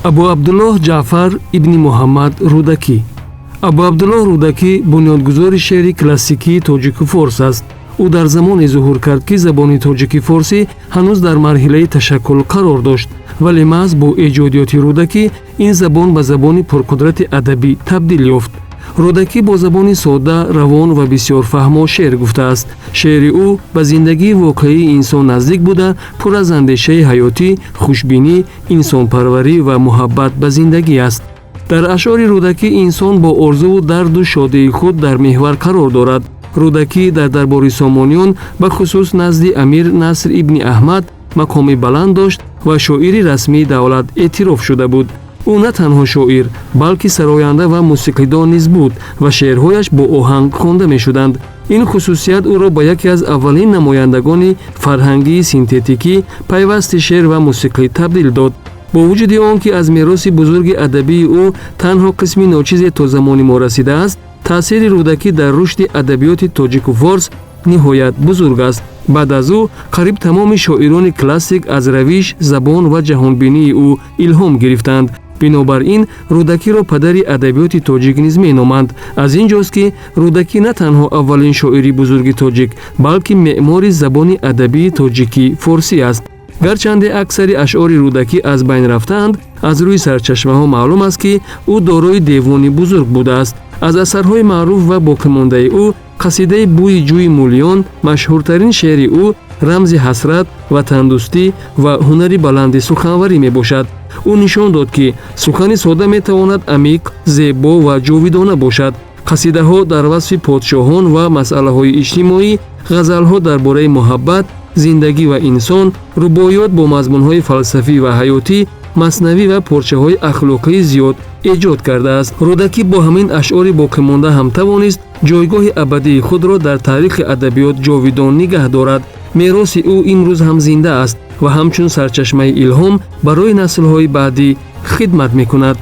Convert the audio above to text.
Абу Абдуллоҳ Ҷаъфар ибни Муҳаммад Рӯдакӣ. Абу Абдуллоҳ Рӯдакӣ бунёдгузори шеъри классикии тоҷику форс аст. Ӯ дар замоне зуҳур кард, ки забони тоҷики форсӣ ҳанӯз дар марҳилаи ташаккул қарор дошт, вале маҳз бо эҷодиёти Рӯдакӣ ин забон ба забони пурқудрати адабӣ табдил ёфт. Рӯдакӣ бо забони содда, равон ва бисёр фаҳмо шеър гуфтааст. Шеъри ӯ ба зиндагии воқеии инсон наздик буда, пур аз андешаи ҳаётӣ, хушбинӣ, инсонпарварӣ ва муҳаббат ба зиндагӣ аст. Дар ашъори Рӯдакӣ инсон бо орзуву дарду шодии худ дар меҳвар қарор дорад. Рӯдакӣ дар дарбори Сомониён, ба хусус назди амир Наср ибни Аҳмад, мақоми баланд дошт ва шоири расмии давлат эътироф шуда буд. Ӯ на танҳо шоир, балки сароянда ва мусиқидон низ буд ва шеърҳояш бо оҳанг хонда мешуданд. Ин хусусият ӯро ба яке аз аввалин намояндагони фарҳангии синтетикӣ, пайвасти шеър ва мусиқӣ, табдил дод. Бо вуҷуди он ки аз мероси бузурги адабии ӯ танҳо қисми ночизе то замони мо расидааст, таъсири Рӯдакӣ дар рушди адабиёти тоҷику форс ниҳоят бузург аст. Баъд аз ӯ қариб тамоми шоирони классик аз равиш, забон ва ҷаҳонбинии ӯ илҳом гирифтанд. Бинобар ин Рӯдакиро падари адабиёти тоҷик низ меноманд. Аз ин ҷост, ки Рӯдакӣ на танҳо аввалин шоири бузурги тоҷик, балки меъмори забони адабии тоҷикӣ форсӣ аст. Гарчанде аксари ашъори Рӯдакӣ аз байн рафтаанд, аз рӯи сарчашмаҳо маълум аст, ки ӯ дорои девони бузург будааст. Аз асарҳои маъруф ва боқимондаи ӯ қасидаи «Бӯи ҷӯи Мӯлиён» машҳуртарин шеъри ӯ, рамзи ҳасрат, ватандӯстӣ ва ҳунари баланди суханварӣ мебошад. Ӯ нишон дод, ки сухани сода метавонад амиқ, зебо ва ҷовидона бошад. Қасидаҳо дар васфи подшоҳон ва масъалаҳои иҷтимоӣ, ғазалҳо дар бораи муҳаббат, зиндагӣ ва инсон, рубоиёт бо мазмунҳои фалсафӣ ва ҳаётӣ, маснавӣ ва порчаҳои ахлоқии зиёд эҷод кардааст. Рӯдакӣ бо ҳамин ашъори боқимонда ҳам тавонист ҷойгоҳи абадии худро дар таърихи адабиёт ҷовидон нигаҳ дорад. Мероси ӯ имрӯз ҳам зинда аст ва ҳамчун сарчашмаи илҳом барои наслҳои баъдӣ хидмат мекунад.